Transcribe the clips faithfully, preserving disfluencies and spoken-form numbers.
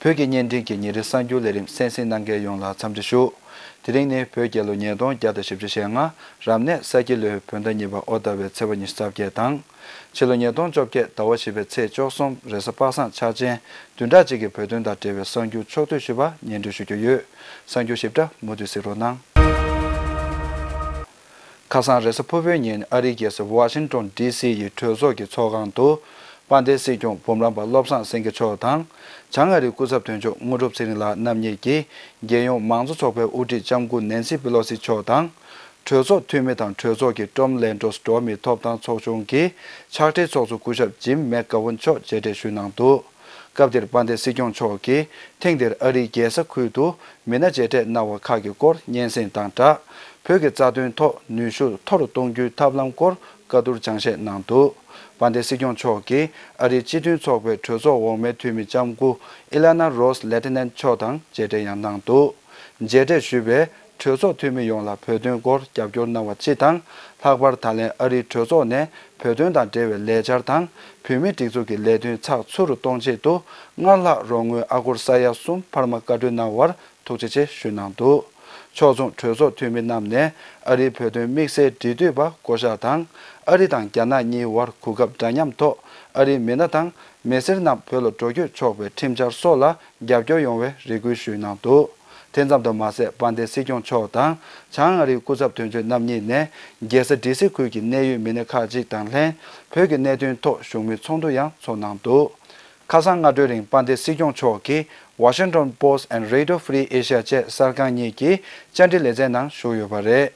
བོད་ཀྱི་བརྙན་འཕྲིན་གྱི་ཉིན་རེའི་གསར་འགྱུར་ལས་རིམ་གསན་གཟིགས་གནང་མཁན་ཡོངས་ལ་འཚམས་འདྲི་ཞུ། དེ་རིང་ནི་བོད་རྒྱལ་ལོ་ཉིས་སྟོང་བརྒྱ་དང་བཞི་བཅུ་ཞེ་ལྔ། རབ་གནས་ས་ཁྱི་ལོའི་བོད་ཟླ་གཉིས་པ་ཨོ་ཟླ་བའི་ཚེས་པ་ཉི་ཤུ་རྩ་བརྒྱད་དང་། ཕྱི་ལོ་ཉིས་སྟོང་བཅོ་བརྒྱད་ཟླ་བ་བཞི་པའི་ཚེས་བཅུ་གསུམ་རེས་གཟའ་པ་སངས་འཆར་ཅན། བདུན་ཕྲག་གཅིག་གི་བོད་དོན་དང་འབྲེལ་བའི་གསར་འགྱུར་ཕྱོགས་བསྡུས་ཞིབ་པ་སྙན་སྒྲོན་ཞུ་རྒྱུ་ཡོད། གསར་འགྱུར་ཞིབ་ཕྲ་མུ་མཐུད་གཟིགས་རོགས་གནང་། ཁ་སང་རེས་གཟའ་ཕུར་བུའི་ཉིན་ཨ་རིའི་རྒྱལ་ས་ཝ་ཤིང་ཏོན་ཌི་སི་ཡི་གྲོས་ཚོགས་ཀྱི་ཚོགས་ཁང་དུ། དཔལ་ལྡན་སྲིད་སྐྱོང་འབུམ་རམས་པ་བློ་བཟང་སེང་གེ་མཆོག་དང་། བྱང་ཨ་རིའི་སྐུ་ཚབ་དོན་གཅོད་དངོས་གྲུབ་ཚེ་རིང་ལགས་རྣམ་གཉིས་ཀྱིས་རྒྱལ་ཡོངས་མང་གཙོ་ཚོགས་པའི་དབུ་ཁྲིད་ལྕམ་སྐུ་ནན་སི་པི་ལོ་སི་མཆོག་དང་། གྲོས་ཚོགས་འཐུས་མི་དང་གྲོས་ཚོགས་ཀྱི་ཀྲོམ་ལན་ཀྲོས་འགྲོ་བ་མིའི་ཐོབ་ཐང་ཚོགས་ཆུང་གི་ཕྱག་སྦྲེལ་ཚོགས་གཙོ་སྐུ་ཞབས་ཇིམ་མེག་གྷ་ཝན་མཆོག་མཇལ་འཕྲད་ཞུས་གནང་འདུག་སྐབས་དེར་དཔལ་ལྡན་སྲིད་སྐྱོང་མཆོག་གིས་ཐེངས་འདིར་ཨ་རིའི་རྒྱལ་ས་ཁུལ་དུ་མི་སྣ་མཇལ་འཕྲད་གནང་བ་ཁག་གི་སྐོར་སྙན་སེང་དང་སྦྲགས། བོད་ཀྱི་རྩ་དོན་ཐོག་ནུས་ཤུགས་མཐོ་རུ་གཏོང་རྒྱུའི་ཐབས་ལམ་སྐོར་བཀའ་བསྡུར་སྦྱང་བཤད་གནང་འདུག་དཔལ་ལྡན་སྲིད་སྐྱོང་མཆོག་གིས་ཨ་རིའི་སྤྱི་མཐུན་ཚོགས་པའི་གྲོས་ཚོགས་འོག་མའི་འཐུས་མི་ལྕམ་སྐུ་ཨི་ལ་ན་རོས་ལེ་ཏི་ནན་མཆོག་དང་མཇལ་འཕྲད་ཡང་གནང་འདུག་མཇལ་འཕྲད་ཞུས་པའི་གྲོས་ཚོགས་འཐུས་མི་ཡོངས་ལ་བོད་དོན་སྐོར་རྒྱབ་སྐྱོར་གནང་བ་སྤྱི་དང་། ལྷག་པར་ད་ལན་ཨ་རིའི་གྲོས་ཚོགས་ནས་བོད་དོན་དང་འབྲེལ་བའི་ལས་འཆར་དང་། བོད་མིའི་སྒྲིག་འཛུགས་ཀྱི་ལས་དོན་ཚགས་ཚུད་དུ་གཏོང་ཆེད་དུ། སྔར་ལྷག་རོགས་དངུལ་ཨ་སྒོར་ས་ཡ་གསུམ་འཕར་མ་བཀའ་འཁྲོལ་གནང་བར་ཐུགས་རྗེ་ཆེ་ཞུས་གནང་འདུག་ཕྱོགས་མཚུངས་གྲོས་ཚོགས་འཐུས་མི་རྣམས་ནས་ཨ་རིའི་བོད་དོན་དམིགས་བསལ་འབྲེལ་མཐུད་པ་བསྐོ་གཞག་དང་། ཨ་རི་དང་རྒྱ་ནག་གཉིས་དབར་གོ་སྐབས་འདྲ་མཉམ་ཐོག་ཨ་རིའི་མི་སྣ་དང་མི་སེར་རྣམས་བོད་ལ་འགྲོ་སྐྱོད་ཆོག་པའི་ཁྲིམས་འཆར་སོགས་ལ་རྒྱབ་སྐྱོར་ཡོང་བའི་རེ་སྐུལ་ཞུས་གནང་འདུག་དེ་ཙམ་དུ་མ་ཟད། དཔལ་ལྡན་སྲིད་སྐྱོང་མཆོག་དང་། བྱང་ཨ་རིའི་སྐུ་ཚབ་དོན་གཅོད་རྣམ་གཉིས་ནས། རྒྱལ་ས་ཌི་སི་ཁུལ་གྱི་གནད་ཡོད་མི་སྣ་ཁག་ཅིག་དང་ལྷན། བོད་ཀྱི་གནད་དོན་ཐོག་བཞུགས་མོལ་ཚོགས་འདུ་ཡང་ཚོགས་གནང་འདུག་ཁ་སང་སྔ་དྲོའི་རིང་དཔལ་ལྡན་སྲིད་སྐྱོང་མཆོག་གིས་Washington Post and Radio Free Asia བཅས་གསར་ཁང་གཉིས་ཀྱི་བཅར་འདྲི་ལེ་ཚན་ནང་ཞུགས་ཡོད་པ་རེད།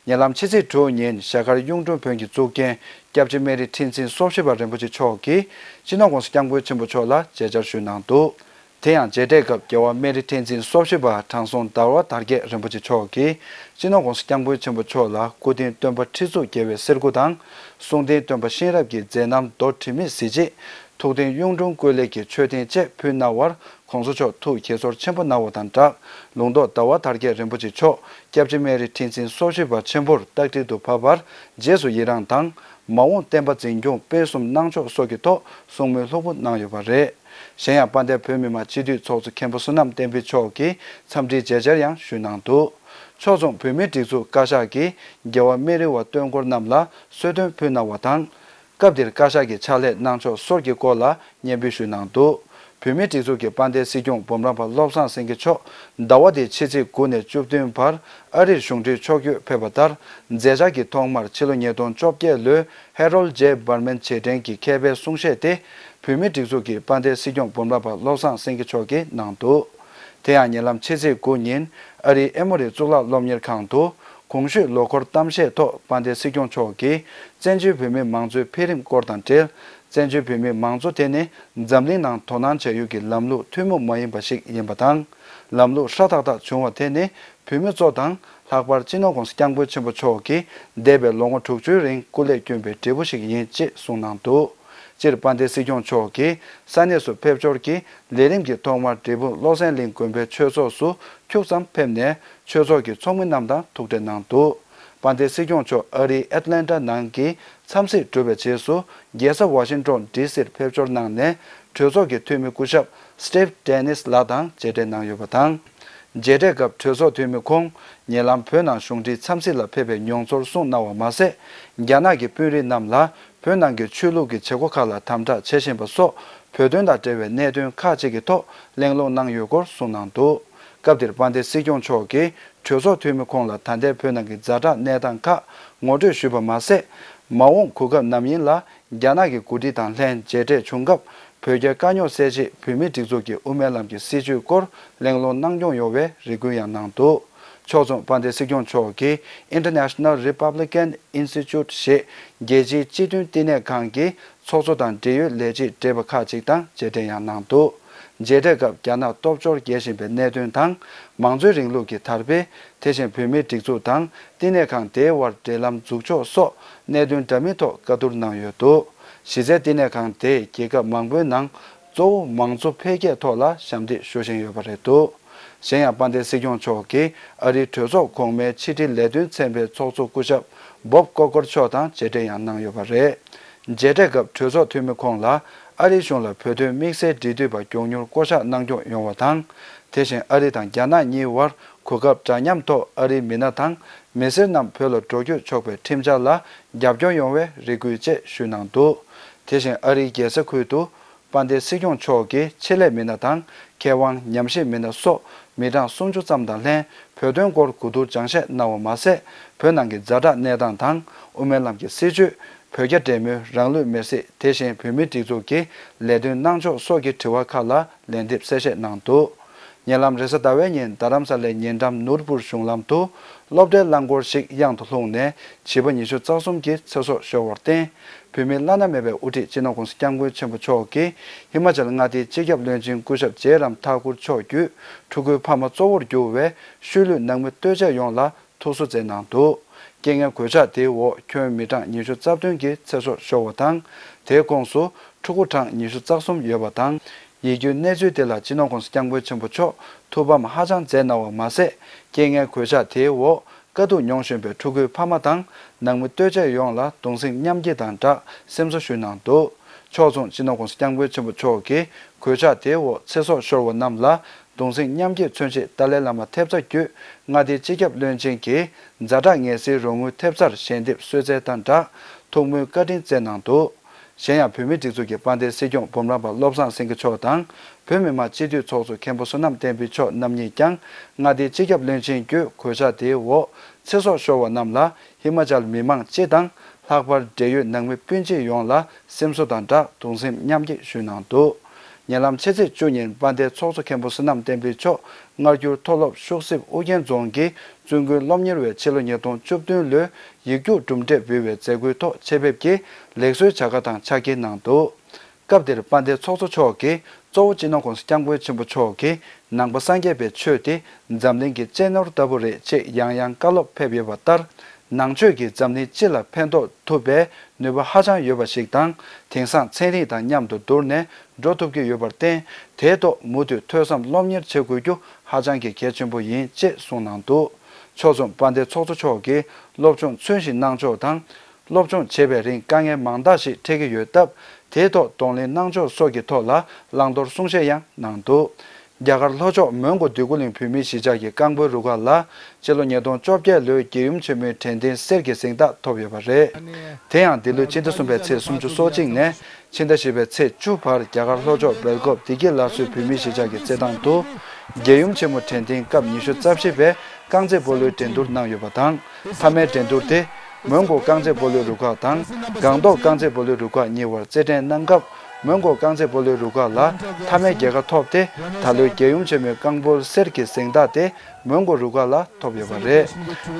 ཉེ་ལམ་ཕྱི་ཚེས་དྲུག་ཉིན་ཞྭ་དཀར་གཡུང་དྲུང་བོན་གྱི་གཙུག་རྒྱན་སྐྱབས་རྗེ་སྨན་རི་ཁྲི་འཛིན་སོ་བཞི་པ་རིན་པོ་ཆེ་མཆོག་གིས་སྤྱི་ནོར་༸གོང་ས་༸སྐྱབས་མགོན་ཆེན་པོ་མཆོག་ལ་མཇལ་བཅར་ཞུས་གནང་འདུག་དེ་ཡང་མཇལ་འཕྲད་སྐབས་རྒྱལ་བ་སྨན་རི་ཁྲི་འཛིན་སོ་བཞི་པ་དྲང་སྲོང་ཟླ་བ་དར་རྒྱས་རིན་པོ་ཆེ་མཆོག་གིས་སྤྱི་ནོར་༸གོང་ས་༸སྐྱབས་མགོན་ཆེན་པོ་མཆོག་ལ་སྐུ་རྟེན་སྟོན་པ་ཁྲི་གཙུག་རྒྱལ་བའི་གསེར་སྐུ་དང་། གསུང་རྟེན་སྟོན་པ་གཤེན་རབ་ཀྱི་མཛད་རྣམ་རྡོར་དྲི་མེད་གཟི་བརྗིད། ཐུགས་རྟེན་གཡུང་དྲུང་བཀོད་ལེགས་ཀྱི་མཆོད་རྟེན་བཅས་ཕུལ་གནང་བར་༸གོང་ས་མཆོག་ཐུགས་དགྱེས་ཚོར་ཆེན་པོ་གནང་བ་དང་སྦྲགས། ལུང་རྟོགས་ཟླ་བ་དར་རྒྱས་རིན་པོ་ཆེ་མཆོག་སྐྱབས་རྗེ་སྨན་རི་ཁྲི་འཛིན་སོ་བཞི་པ་ཆེན་པོར་རྟ་དྲེལ་དུ་བབས་པར་རྗེས་སུ་ཡི་རངས་དང་། མ་འོངས་བསྟན་པ་འཛིན་སྐྱོང་སྤེལ་གསུམ་གནང་ཕྱོགས་སོགས་ཀྱི་ཐོག་གསུང་མོལ་ལྷུག་པོ་གནང་ཡོད་པ་རེད། གཞན་ཡང་། དཔལ་ལྡན་བོད་མི་མང་སྤྱི་འཐུས་ཚོགས་གཙོ་མཁན་པོ་བསོད་ནམས་བསྟན་འཕེལ་མཆོག་གིས་འཚམས་འདྲིའི་མཇལ་བཅར་ཡང་ཞུས་གནང་འདུག་ཕྱོགས་མཚུངས་བོད་མིའི་སྒྲིག་འཛུགས་བཀའ་ཤག་གིས་རྒྱལ་བ་སྨན་རི་བ་སྟོན་འཁོར་རྣམས་ལ་གསོལ་སྟོན་ཕུལ་གནང་བ་དང་། སྐབས་དེར་བཀའ་ཤག་གི་ཕྱག་ལས་གནང་ཕྱོགས་སོགས་ཀྱི་སྐོར་ལ་སྙན་འབུལ་ཞུས་གནང་འདུག་བོད་མིའི་སྒྲིག་འཛུགས་ཀྱི་དཔལ་ལྡན་སྲིད་སྐྱོང་འབུམ་རམས་པ་བློ་བཟང་སེང་གེ་མཆོག་ཟླ་བ་འདིའི་ཕྱི་ཚེས་དགུ་ནས་བཅུ་བདུན་བར་ཨ་རིར་གཞུང་འབྲེལ་ཕྱོགས་བསྐྱོད་ཕེབས་པ་ལྟར། མཛད་འཆར་གྱི་ཐོག་མར་ཕྱི་ལོ་ཉིས་སྟོང་བཅོ་བརྒྱད་ལོའི་Harold J Berman རྗེས་དྲན་གྱི་མཁས་པའི་གསུང་བཤད་དེ། བོད་མིའི་སྒྲིག་འཛུགས་ཀྱི་དཔལ་ལྡན་སྲིད་སྐྱོང་འབུམ་རམས་པ་བློ་བཟང་སེང་གེ་མཆོག་གིས་གནང་འདུག་དེ་ཡང་། ཉེ་ལམ་ཕྱི་ཚེས་དགུ་ཉིན་ཨ་རིའི་ཨེ་མོ་རི་གཙུག་ལག་སློབ་གཉེར་ཁང་དུ་གོང་ཞུས་ལོ་འཁོར་གཏམ་བཤད་ཐོག་དཔལ་ལྡན་སྲིད་སྐྱོང་མཆོག་གིས་བཙན་བྱོལ་བོད་མིའི་མང་གཙོའི་འཕེལ་རིམ་སྐོར་དང་འབྲེལ། བཙན་བྱོལ་བོད་མིའི་མང་གཙོ་དེ་ནི་འཛམ་གླིང་ནང་དོ་སྣང་བྱ་ཡུལ་གྱི་ལམ་ལུགས་ཐུན་མོང་མ་ཡིན་པ་ཞིག་ཡིན་པ་དང་། ལམ་ལུགས་ཧྲ་ཐག་ཐག་བྱུང་བ་དེ་ནི་བོད་མི་གཙོ་དང་། ལྷག་པར་སྤྱི་ནོར་༸གོང་ས་༸སྐྱབས་མགོན་ཆེན་པོ་མཆོག་གིས་འདས་པའི་ལོ་ངོ་དྲུག་ཅུའི་རིང་སྐུ་ལས་བསྐྱོན་པའི་འབྲས་བུ་ཞིག་ཡིན་ཅེས་གསུངས་གནང་འདུག་སྤྱིར་དཔལ་ལྡན་སྲིད་སྐྱོང་མཆོག་གིས་ས་གནས་སུ་ཕེབས་འབྱོར་གྱི་ལས་རིམ་གྱི་ཐོག་མར་འབྲས་སྤུངས་བློ་གསལ་གླིང་དགོན་པའི་ཆོས་ཚོགས་སུ་ཁྱུག་ཙམ་ཕེབས་ནས། ཆོས་ཚོགས་ཀྱི་ཚོགས་མི་རྣམས་དང་ཐུག་འཕྲད་གནང་འདུག་དཔལ་ལྡན་སྲིད་སྐྱོང་མཆོག་ཨ་རིའི་ཨེཊ་ལན་ཊ་ནང་གི་འཚམས་གཟིགས་གྲུབ་པའི་རྗེས་སུ། རྒྱལ་ས་ཝ་ཤིང་ཊོན་ཌི་སིར་ཕེབས་འབྱོར་གནང་ནས། གྲོས་ཚོགས་ཀྱི་འཐུས་མི་སྐུ་ཞབས་སི་ཊིབ་ཌེ་ནིས་ལགས་དང་མཇལ་འཕྲད་གནང་ཡོད་པ་དང་། མཇལ་འཕྲད་སྐབས་གྲོས་ཚོགས་འཐུས་མི་ཁོང་ཉེ་ལམ་བོད་ནང་གཞུང་འབྲེལ་འཚམས་གཟིགས་ལ་ཕེབས་པའི་མྱོང་ཚོར་གསུངས་གནང་བ་མ་ཟད། རྒྱ་ནག་གི་དཔོན་རིགས་རྣམས་ལ་བོད་ནང་གི་ཆོས་ལུགས་ཀྱི་བྱེད་སྒོ་ཁག་ལ་དམ་དྲག་བྱེད་བཞིན་པ་སོགས། བོད་དོན་དང་འབྲེལ་བའི་གནད་དོན་ཁག་ཅིག་གི་ཐོག་གླེང་སློང་གནང་ཡོད་སྐོར་གསུངས་གནང་འདུག་སྐབས་དེར་དཔལ་ལྡན་སྲིད་སྐྱོང་མཆོག་གིས་གྲོས་ཚོགས་འཐུས་མི་ཁོང་ལ་ད་ལྟའི་བོད་ནང་གི་ཛ་དྲག་གནས་སྟངས་ཁག་ངོ་སྤྲོད་ཞུས་པ་མ་ཟད། མ་འོངས་གོ་སྐབས་ནམ་ཡིན་ལ་རྒྱ་ནག་གི་འགོ་ཁྲིད་དང་ལྷན་མཇལ་འཕྲད་བྱུང་སྐབས། བོད་རྒྱའི་དཀའ་རྙོག་སེལ་ཆེད་བོད་མིའི་སྒྲིག་འཛུགས་ཀྱི་དབུ་མའི་ལམ་གྱི་སྲིད་བྱུས་སྐོར་གླེང་སློང་གནང་སྐྱོང་ཡོང་བའི་རེ་སྐུལ་ཡང་གནང་འདུག་ཕྱོགས་མཚུངས་དཔལ་ལྡན་སྲིད་སྐྱོང་མཆོག་གིས་International Republican Institute ཞེས་རྒྱལ་སྤྱིའི་སྤྱི་མཐུན་བསྟི་གནས་ཁང་གི་ཚོགས་གཙོ་དང་འབྲེལ་ཡོད་ལས་བྱེད་བགྲེས་པ་ཁག་ཅིག་དང་མཇལ་འཕྲད་ཡང་གནང་འདུག་མཇལ་འཕྲད་སྐབས་རྒྱ་ནག་སྟོབས་འབྱོར་རྒྱས་བཞིན་པའི་གནད་དོན་དང་། མང་གཙོའི་རིང་ལུགས་ཀྱི་དར་སྤེལ། དེ་བཞིན་བོད་མིའི་སྒྲིག་འཛུགས་དང་བསྟི་གནས་ཁང་དེའི་དབར་འབྲེལ་ལམ་འཛུགས་ཕྱོགས་སོགས་གནད་དོན་འདྲ་མིན་ཐོག་བཀའ་བསྡུར་གནང་ཡོད་འདུག་གཞི་རྩའི་བསྟི་གནས་ཁང་དེས་རྒྱལ་ཁབ་མང་པོའི་ནང་གཙོ་བོ་མང་གཙོ་འཕེལ་རྒྱས་ཐོག་ལ་ཞབས་འདེགས་ཞུ་བཞིན་ཡོད་པ་རེད་འདུག་གཞན་ཡང་། དཔལ་ལྡན་སྲིད་སྐྱོང་མཆོག་གིས་ཨ་རིའི་གྲོས་ཚོགས་གོང་མའི་ཕྱི་དྲིལ་ལས་དོན་ཚན་པའི་ཚོགས་གཙོ་སྐུ་ཞབས་བོབ་ཀོ་ཀོར་མཆོག་དང་མཇལ་འཕྲད་ཡང་གནང་ཡོད་པ་རེད། མཇལ་འཕྲད་སྐབས་གྲོས་ཚོགས་འཐུས་མི་ཁོང་ལ། ཨ་རིའི་གཞུང་ལ་བོད་དོན་དམིགས་བསལ་འབྲེལ་མཐུད་པ་མགྱོགས་མྱུར་བསྐོ་གཞག་གནང་སྐྱོང་ཡོང་བ་དང་། དེ་བཞིན་ཨ་རི་དང་རྒྱ་ནག་གཉིས་བར་གོ་སྐབས་འདྲ་མཉམ་ཐོག་ཨ་རིའི་མི་སྣ་དང་མི་སེར་རྣམས་བོད་ལ་འགྲོ་སྐྱོད་ཆོག་པའི་ཁྲིམས་འཆར་ལ་རྒྱབ་སྐྱོར་ཡོང་བའི་རེ་སྐུལ་བཅས་ཞུས་གནང་འདུག་དེ་བཞིན་ཨ་རིའི་རྒྱལ་ས་ཁུལ་དུ་དཔལ་ལྡན་སྲིད་སྐྱོང་མཆོག་གིས་ཆེད་ལས་མི་སྣ་དང་མཁས་དབང་ཉམས་ཞིབ་མི་སྣ་སོགས་མི་གྲངས་སུམ་ཅུ་ཙམ་དང་ལྷན་བོད་དོན་སྐོར་གོ་བསྡུར་སྦྱང་བཤད་གནང་བ་མ་ཟད། བོད་ནང་གི་ཛ་དྲག་གནས་སྟངས་དང་དབུ་མའི་ལམ་གྱི་སྲིད་བྱུས། བོད་རྒྱ་འབྲེལ་མོལ། རང་ལུས་མེར་སྲེག་དེ་བཞིན་བོད་མིའི་སྒྲིག་འཛུགས་ཀྱི་ལས་དོན་གནང་ཕྱོགས་སོགས་ཀྱི་དྲི་བ་ཁག་ལ་ལན་འདེབས་གསལ་བཤད་གནང་འདུག་ཉེ་ལམ་རེས་གཟའ་ཟླ་བའི་ཉིན་རྡ་རམ་ས་ལའི་ཉེ་འགྲམ་ནུར་པུར་གཞུང་ལམ་དུ་སློབ་གྲྭའི་རླངས་འཁོར་ཞིག་གཡང་དུ་ལྷུང་ནས་བྱིས་པ་ཉི་ཤུ་རྩ་གསུམ་གྱི་ཚེ་སྲོག་ཤོར་བར་བརྟེན། བོད་མིའི་བླ་ན་མེད་པའི་དབུ་ཁྲིད་སྤྱི་ནོར་༸གོང་ས་༸སྐྱབས་མགོན་ཆེན་པོ་མཆོག་གིས་ཧི་མ་ཅལ་མངའ་སྡེའི་སྤྱི་ཁྱབ་བློན་ཆེན་སྐུ་ཞབས་ཇེ་རམ་ཐ་ཀུར་མཆོག་བརྒྱུད་ཕྲུ་གུའི་ཕ་མ་གཙོ་བོར་གྱུར་བའི་ཤུལ་ལུས་ནང་མི་ལྟོས་བཅས་ཡོངས་ལ། ཐུགས་གསོ་མཛད་གནང་འདུག་རྐྱེན་ངན་གོད་ཆག་དེའི་འོག་ཁྱོན་མི་གྲངས་ཉི་ཤུ་རྩ་བདུན་གྱི་ཚེ་སྲོག་ཤོར་བ་དང་། དེའི་ཁོངས་སུ་ཕྲུ་གུ་གྲངས་ཉི་ཤུ་རྩ་གསུམ་ཡོད་པ་དང་། ཡིད་སྐྱོའི་གནས་ཚུལ་དེ་ལ་སྤྱི་ནོར་༸གོང་ས་༸སྐྱབས་མགོན་ཆེན་པོ་མཆོག་ཐུགས་ཕམ་ཧ་ཅང་མཛད་གནང་བ་མ་ཟད། རྐྱེན་ངན་གོད་ཆག་དེའི་འོག་དཀའ་སྡུག་མྱོང་བཞིན་པའི་ཕྲུ་གུའི་ཕ་མ་དང་ནང་མི་ལྟོས་བཅས་ཡོངས་ལ་གདུང་སེམས་མཉམ་སྐྱེད་དང་སྦྲགས་སེམས་གསོ་ཞུས་གནང་འདུག་ཕྱོགས་མཚུངས་སྤྱི་ནོར་༸གོང་ས་༸སྐྱབས་མགོན་ཆེན་པོ་མཆོག་གིས་གོད་ཆག་དེའི་འོག་ཚེ་སྲོག་ཤོར་བ་རྣམས་ལ་གདུང་སེམས་མཉམ་སྐྱེད་མཚོན་ཆེད་ཏཱ་ལའི་བླ་མ་ཐེབས་རྩ་བརྒྱུད་མངའ་སྡེའི་སྤྱི་ཁྱབ་བློན་ཆེན་གྱིས་ཛ་དྲག་ངལ་སེལ་རོགས་དངུལ་ཐེབས་རྩར་ཞལ་འདེབས་གསོལ་སྩལ་དང་སྦྲགས་ཐུགས་སྨོན་བཀའ་དྲིན་བསྩལ་གནང་འདུག་གཞན་ཡང་བོད་མིའི་སྒྲིག་འཛུགས་ཀྱི་དཔལ་ལྡན་སྲིད་སྐྱོང་འབུམ་རམས་པ་བློ་བཟང་སེང་གེ་མཆོག་དང་བོད་མི་མང་སྤྱི་འཐུས་ཚོགས་གཙོ་མཁན་པོ་བསོད་ནམས་བསྟན་འཕེལ་མཆོག་རྣམ་གཉིས་ཀྱང་མངའ་སྡེའི་སྤྱི་ཁྱབ་བློན་ཆེན་བརྒྱུད་གོད་ཆག་དེའི་འོག་ཚེ་སྲོག་ཤོར་བ་རྣམས་ལ་ཧི་མ་ཅལ་མི་མང་སྤྱི་དང་ལྷག་པར་འབྲེལ་ཡོད་ནང་མི་སྤུན་མཆེད་ཡོངས་ལ་སེམས་གསོ་དང་སྦྲགས་གདུང་སེམས་མཉམ་སྐྱེད་ཞུས་གནང་འདུག་ཉེ་ལམ་ཕྱི་ཚེས་བཅུ་ཉིན་དཔལ་ལྡན་ཚོགས་གཙོ་མཁན་པོ་བསོད་ནམས་བསྟན་འཕེལ་མཆོག་སྔ་འགྱུར་མཐོ་སློབ་ཤུག་སིབ་ཨུ་རྒྱན་རྫོང་གི་བཙུན་དགོན་སློབ་གཉེར་བས་ཕྱི་ལོ་ཉིས་སྟོང་བཅུ་བདུན་ལོའི་ཡིག་རྒྱུགས་གྲུབ་འབྲས་འབུལ་བའི་མཛད་སྒོའི་ཐོག་ཆེད་ཕེབས་ཀྱིས་ལེགས་གསོལ་བྱ་དགའ་དང་ཕྱག་འཁྱེར་གནང་འདུག་སྐབས་དེར་དཔལ་ལྡན་ཚོགས་གཙོ་མཆོག་གིས་གཙོ་བོ་སྤྱི་ནོར་༸གོང་ས་༸སྐྱབས་མགོན་ཆེན་པོ་མཆོག་གིས་ནང་པ་སངས་རྒྱས་པའི་ཆོས་དེ་འཛམ་གླིང་གི་གཅེས་ནོར་ལྟ་བུ་རེད་ཅེས་ཡང་ཡང་བཀའ་སློབ་ཕེབས་ཡོད་པ་ལྟར། ནང་ཆོས་ཀྱིས་འཛམ་གླིང་སྤྱི་ལ་ཕན་ཐོགས་ཐུབ་པའི་ནུས་པ་ཧ་ཅང་ཡོད་པ་ཞིག་དང་། དེང་སང་ཚན་རིག་དང་མཉམ་དུ་བསྡུར་ནས་འགྲོ་ཐུབ་ཀྱི་ཡོད་པར་བརྟེན། དེའི་ཐོག་མུ་མཐུད་ཐོས་བསམ་སློབ་གཉེར་བྱེད་དགོས་རྒྱུ་ཧ་ཅང་གི་གལ་ཆེན་པོ་ཡིན་ཅེས་གསུངས་གནང་འདུག་ཕྱོགས་མཚུངས་དཔལ་ལྡན་ཚོགས་གཙོ་མཆོག་གིས་སློབ་སྦྱོང་ཚུལ་བཞིན་གནང་ཕྱོགས་དང་། སློབ་སྦྱོང་བྱེད་པའི་རིང་དཀའ་ངལ་མང་དག་ཞིག་འཕྲད་ཀྱི་ཡོད་སྟབས། དེའི་ཐོག་གདོང་ལེན་གནང་ཕྱོགས་སོགས་ཀྱི་ཐོག་ལ་བླང་དོར་གསུང་བཤད་ཡང་གནང་འདུག་རྒྱ་གར་ལྷོ་ཕྱོགས་མོན་གྷོ་འདོད་རྒུ་གླིང་བོད་མིའི་གཞིས་ཆགས་ཀྱི་རྐང་སྤོལ་རུ་ཁག་ལ་སྤྱི་ལོ་ཉིས་སྟོང་བཅོ་བརྒྱད་ལོའི་རྒྱལ་ཡུམ་ཆེན་མོའི་དྲན་རྟེན་གསེར་གྱི་གཟེངས་རྟགས་ཐོབ་ཡོད་པ་རེད། དེ་ཡང་འདི་ལོའི་ཕྱི་ཟླ་གསུམ་པའི་ཚེས་སུམ་ཅུ་སོ་གཅིག་ནས་ཕྱི་ཟླ་བཞི་པའི་ཚེས་བཅུ་བར་རྒྱ་གར་ལྷོ་ཕྱོགས་སྦེལ་ཀོབ་བདེ་སྐྱིད་སླར་གསོའི་བོད་མིའི་གཞིས་ཆགས་ཀྱི་རྩེད་ཐང་དུ། རྒྱལ་ཡུམ་ཆེན་མོ་དྲན་རྟེན་སྐབས་ཉི་ཤུ་རྩ་བཞི་པའི་རྐང་རྩེད་སྤོ་ལོའི་འགྲན་བསྡུར་གནང་ཡོད་པ་དང་། མཐའ་མའི་འགྲན་བསྡུར་དེ། མོན་གྷོ་རྐང་རྩེད་སྤོ་ལོའི་རུ་ཁག་དང་སྒང་ཏོག་རྐང་རྩེད་སྤོ་ལོའི་རུ་ཁག་གཉིས་བར་རྩེད་འགྲན་གནང་སྐབས། མོན་གྷོ་རྐང་རྩེད་སྤོ་ལོའི་རུ་ཁག་ལ་མཐའ་མའི་རྒྱལ་ཁ་ཐོབ་སྟེ། ད་ལོའི་རྒྱལ་ཡུམ་ཆེན་མོའི་རྐང་སྤོལ་གསེར་གྱི་གཟེངས་རྟགས་དེ་མོན་གྷོ་རུ་ཁག་ལ་ཐོབ་ཡོད་པ་རེད།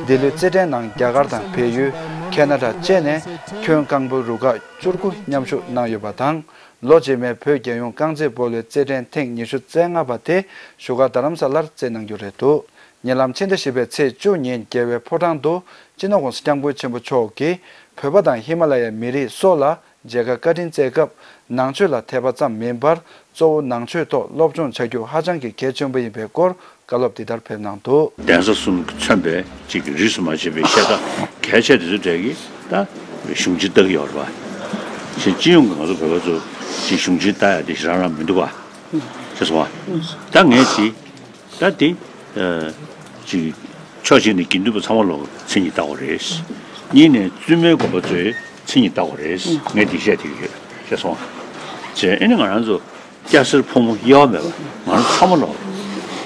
འདི་ལོའི་རྩེད་འགྲན་ནང་རྒྱ་གར་དང་བལ་ཡུལ། ཁེ་ན་ཌ་བཅས་ནས་ཁྱོན་རྐང་སྤོལ་རུ་ཁག་བཅུ་དགུ་མཉམ་ཞུགས་གནང་ཡོད་པ་དང་། ལོ་རྗེས་མའི་བོད་རྒྱལ་ཡོངས་རྐང་རྩེད་སྤོ་ལོའི་རྩེད་འགྲན་ཐེངས་ཉི་ཤུ་རྩ་ལྔ་པ་དེ་བཞུགས་སྒར་རྡ་རམ་ས་ལར་རྩེད་གནང་རྒྱུ་རེད་འདུག་ཉེ་ལམ་ཕྱི་ཟླ་བཞི་པའི་ཚེས་བཅུ་ཉིན་རྒྱལ་བའི་ཕོ་བྲང་དུ་སྤྱི་ནོར་༸གོང་ས་༸སྐྱབས་མགོན་ཆེན་པོ་མཆོག་གིས་བོད་པ་དང་ཧི་མ་ལ་ཡའི་མི་རིགས་སོགས་ལ་མཇལ་ཁ་བཀའ་དྲིན་སྩལ་སྐབས། ནང་ཆོས་ལ་དད་པ་ཙམ་མིན་པར་གཙོ་བོ་ནང་ཆོས་ཐོག་སློབ་སྦྱོང་བྱ་རྒྱུ་ཧ་ཅང་གི་གལ་ཆེན་པོ་ཡིན་པའི་སྐོར་བཀའ་སློབ་འདི་ལྟར་ཕེབས་གནང་འདུག་གདན་ས་གསུམ་མཚོན་པའི་གཅིག་གི་རིས་སུ་མ་ཆད་པའི་བཤད་གྲྭ་གལ་ཆེ་དེ་ཚོའི་གྲས་ཀྱིས་ད་གཞུང་ཆེན་ལྟ་གི་ཡོད་རེད་པ། ཞེས་སྤྱི་ཡོངས་ཀྱི་ང་ཚོ་བོད་པ་ཚོ་ཅིག་གཞུང་ཆེན་ལྟ་ཡ་དེ་ཞེ་དྲག་རང་མི་འདུག་ག་ཤེས་སོང་ང་། ད་ངས་ཅིག་ད་དེ་ཅིག་ཕྱོགས་གཅིག་ནས་དགེ་འདུན་པ་ཚང་མ་ལོ་མཚན་ཉིད་ལྟ་དགོས་རེད། གཉིས་ནས་བཙུན་མའི་དགོན་པ་ཚོའི་མཚན་ཉིད་ལྟ་དགོས་རེད། ངས་འདི་བཤད་བསྡད་ཀྱི་ཡོད། ཤེས་སོང་ང་། བྱས་ཨ་ནི་ང་རང་ཚོ་སྐྱ་སེར་ཕོ་མོ་དབྱེ་བ་མེད་པ་ང་རང་ཚང་མ་ལོ།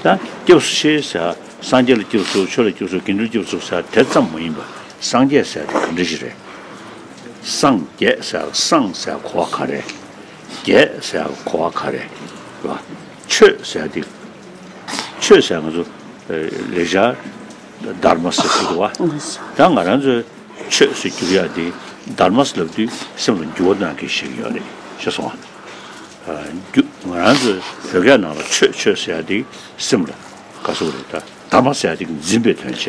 ད་སྐྱབས་སུ་མཆི་ཟེར་སངས་རྒྱས་ལ་སྐྱབས་སུ་ཆོས་ལ་སྐྱབས་སུ་དགེ་འདུན་སྐྱབས་སུ་ཟེར་དེ་ཙམ་མ་ཡིན་པ་སངས་རྒྱས་ཟེར་དེ་ག་འདྲ་ཞིག་རེད། སངས་རྒྱས་ཟེར་སངས་ཟེར་གོ་བ་ག་རེ། རྒྱས་ཟེར་གོ་བ་ག་རེ། རེད་བ། ཆོས་ཟེར་དེ། ཆོས་ཟེར་ང་ཚོ་ལེགས་སྦྱར་དྷརྨ་ཟེར་གྱི་འདུག་བ། ད་ང་རང་ཚོས་ཆོས་ཟེར་བསྒྱུར་ཡག་དེ་དྷརྨ་ལབ་དུས་སེམས་ལ་འགྱུར་བ་གཏོང་གི་ཞིག་ཡོད་རེད་ཤེས་སོང་ང་། རྒྱུ་ང་རང་ཚོའི་བོད་སྐད་ནང་ལ་ཆོས་ཆོས་ཟེར་ཡག་དེ་སེམས་ལ་ག་ཟེར་དགོས་རེད། ད་དྷརྨ་ཟེར་ཡག་དེ་འཛིན་པའི་དོན་བྱས།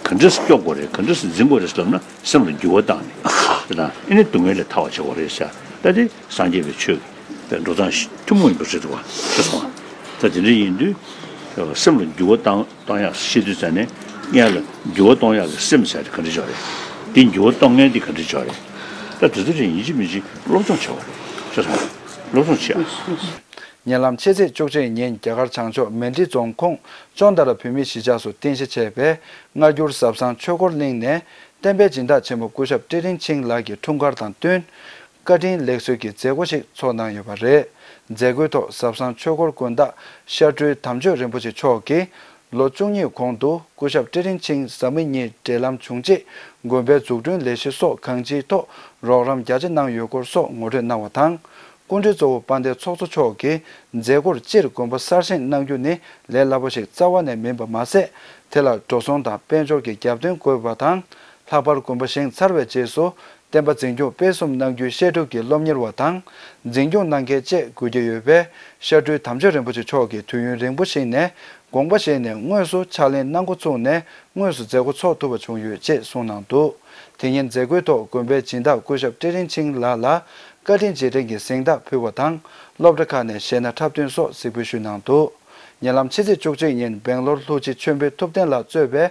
ག་འདྲས་སེ་སྐྱོབ་དགོས་རེད་ག་འདྲས་སེ་འཛིན་དགོས་རེད་ལབ་ན་སེམས་ལ་འགྱུར་བ་བཏང་ནས་དེ་དང་ཨ་ནི་སྡུག་བསྔལ་ལས་ཐར་བ་བྱེད་དགོས་རེད་ཟེར་ད་དེ་སངས་རྒྱས་པའི་ཆོས་ཀྱི་འགྲོ་སྟངས་ཤིག་ཐུན་མོང་ཡིན་པ་རེད་འདུག་བ་ཤེས་སོང་ང་། ད་དེ་འདྲ་ཡིན་དུས་སེམས་ལ་འགྱུར་བ་བཏང་གཏོང་ཡག་ཤེས་དུས་ཙ་ནས་སྔོན་ལ་འགྱུར་བ་གཏོང་ཡག་གི་སེམས་ཟེར་དེ་ག་འདྲ་ཅིག་རེད། དེ་འགྱུར་བ་གཏོང་མཁན་དེ་ག་འདྲ་ཅིག་རེད། ད་དེ་ཚོ་རེད་ཡིན་གཅིག་མིན་གཅིག་སློབ་སྦྱོང་བྱེད་དགོས་རེད་ཤེས་སོང་ང་། ལོ་སོང་ཆེ། ཉེ་ལམ་ཕྱི་ཚེས་བཅུ་གཅིག་ཉིན་རྒྱ་གར་བྱང་ཕྱོགས་མན་ཌི་རྫོང་ཁོངས་ཅོན་དར་བོད་མིའི་གཞིས་ཆགས་སུ་རྟེན་གཞི་བྱས་པའི་སྔ་འགྱུར་ཟབ་གསང་ཆོས་འཁོར་གླིང་ནས་བསྟན་པའི་སྦྱིན་བདག་ཆེན་པོ་སྐུ་ཞབས་ཀྲི་རིན་ཆིང་ལགས་ཀྱི་འཁྲུངས་སྐར་དང་བསྟུན། བཀའ་དྲིན་ལེགས་གསོལ་གྱི་མཛད་སྒོ་ཞིག་ཚོགས་གནང་ཡོད་པ་རེད། མཛད་སྒོའི་ཐོག་ཟབ་གསང་ཆོས་འཁོར་དགོན་བདག་ཤར་སྤྲུལ་དམ་ཆོས་རིན་པོ་ཆེ་མཆོག་གིས། ལོ་བཅུ་གཉིས་གོང་དུ་སྐུ་ཞབས་ཀྲི་རིན་ཆིང་བཟའ་མི་གཉིས་འབྲེལ་ལམ་བྱུང་རྗེས། དགོན་པའི་འཛུགས་སྐྲུན་ལས་གཞི་སོགས་གང་ཅིའི་ཐོག་རོགས་རམ་རྒྱ་ཆེ་གནང་ཡོད་སྐོར་སོགས་ངོ་སྤྲོད་གནང་བ་དང་། སྐུ་མགྲོན་གཙོ་བོ་དཔལ་ལྡན་ཚོགས་གཙོ་མཆོག་གིས། མཛད་སྒོར་སྤྱིར་དགོན་པ་གསར་བཞེངས་གནང་རྒྱུ་ནི་ལས་སླ་པོ་ཞིག་རྩ་བ་ནས་མིན་པ་མ་ཟད། དེ་ལ་འགྲོ་སོང་དང་དཔལ་འབྱོར་གྱི་རྒྱབ་རྟེན་དགོས་པ་དང་། ལྷག་པར་དགོན་པ་བཞེངས་ཚར་བའི་རྗེས་སུ། བསྟན་པ་འཛིན་སྐྱོང་སྤེལ་གསུམ་གནང་རྒྱུའི་བཤད་སྒྲུབ་ཀྱི་སློབ་གཉེར་བ་དང་། འཛིན་སྐྱོང་གནང་མཁན་བཅས་དགོས་ཀྱི་ཡོད་པས། ཤར་སྤྲུལ་དམ་ཆོས་རིན་པོ་ཆེ་མཆོག་གིས་དུས་ཡུན་རིང་པོ་ཞིག་ནས་དགོངས་པ་བཞེས་ནས་དངོས་སུ་ཕྱག་ལེན་གནང་འགོ་ཚུགས་ནས་དངོས་སུ་མཛད་སྒོ་འཚོགས་ཐུབ་པ་བྱུང་ཡོད་ཅེས་གསུངས་གནང་འདུག་དེ་ཉིན་མཛད་སྒོའི་ཐོག་དགོན་པའི་སྦྱིན་བདག་སྐུ་ཞབས་ཀྲི་རིན་ཆིང་ལགས་ལ་བཀའ་དྲིན་རྗེས་དྲན་གྱི་གཟེངས་རྟགས་ཕུལ་བ་དང་། སློབ་གྲྭ་ཁག་ནས་གཞས་སྣ་འཁྲབ་སྟོན་སོགས་གཟིགས་འབུལ་ཞུས་གནང་འདུག་ཉེ་ལམ་ཕྱི་ཚེས་བཅུ་གཅིག་ཉིན་སྦེང་ལོར་ལྷུ་སྤྱི་ཆོས་འཕེལ་ཐུབ་བསྟན་ལགས་གཙོས་པའི་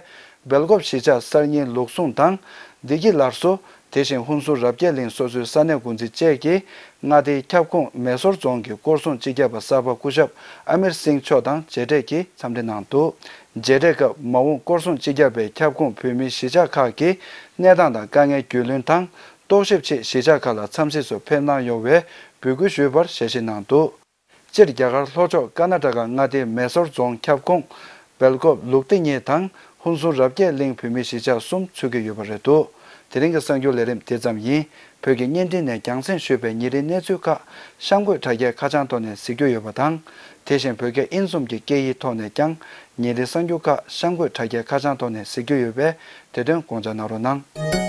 སྦེལ་ཀོབ་གཞིས་ཆགས་གསར་རྙིང་ལུགས་ཟུང་དང་། བདེ་སྐྱིད་སླར་གསོ། དེ་བཞིན་ཧུན་སུར་རབ་རྒྱས་གླིང་སོ་སོའི་ས་གནས་འགོ་འཛིན་བཅས་ཀྱིས་མངའ་སྡེའི་ཁྱབ་ཁོངས་མེ་སོར་རྫོང་གི་སྐོར་སྲུང་སྤྱི་ཁྱབ་པ་གསར་པ་སྐུ་ཞབས་ཨ་མིར་སིང་མཆོག་དང་མཇལ་འཕྲད་ཀྱིས་འཚམས་འདྲི་གནང་འདུག་མཇལ་འཕྲད་སྐབས་མ་འོངས་སྐོར་སྲུང་སྤྱི་ཁྱབ་པས་ཁྱབ་ཁོངས་བོད་མིའི་གཞིས་ཆགས་ཁག་གི་གནས་སྟངས་དང་དཀའ་ངལ་རྒྱུས་ལོན་དང་རྟོག་ཞིབ་ཆེད་གཞིས་ཆགས་ཁག་ལ་འཚམས་གཟིགས་སུ་ཕེབས་གནང་ཡོང་བའི་འབོད་སྐུལ་ཞུས་པར་ཞལ་བཞེས་གནང་འདུག་སྤྱིར་རྒྱ་གར་ལྷོ་ཕྱོགས་ཀར་ན་ཊ་ཀ་མངའ་སྡེའི་མེ་སོར་རྫོང་ཁྱབ་ཁོངས་སྦེལ་ཀོབ་ལུག་ཏི་གཉིས་དང་ཧུན་སུར་རབ་རྒྱས་གླིང་བོད་མིའི་གཞིས་ཆགས་གསུམ་ཚུད་ཀྱི་ཡོད་པ་རེད་འདུག་དེ་རིང་གི་གསར་འགྱུར་ལས་རིམ་དེ་ཙམ་ཡིན། བོད་ཀྱི་བརྙན་འཕྲིན་ནས་རྒྱང་སྲིང་ཞུས་པའི་ཉིན་རེའི་གནས་ཚུལ་ཁག་གཤམ་འཁོད་དྲ་རྒྱའི་ཁ་བྱང་ཐོག་ནས་གཟིགས་རྒྱུ་ཡོད་པ་དང་། དེ་བཞིན་བོད་སྐད་ཨིན་ཙུམ་གྱི་སྐད་ཡིག་ཐོག་ནས་ཀྱང་ཉིན་རེའི་གསར་འགྱུར་ཁག་གཤམ་འཁོད་དྲ་རྒྱའི་ཁ་བྱང་ཐོག་ནས་གཟིགས་རྒྱུ་ཡོད་པས་དེ་དོན་དགོངས་འཇགས་གནང་རོགས་གནང་།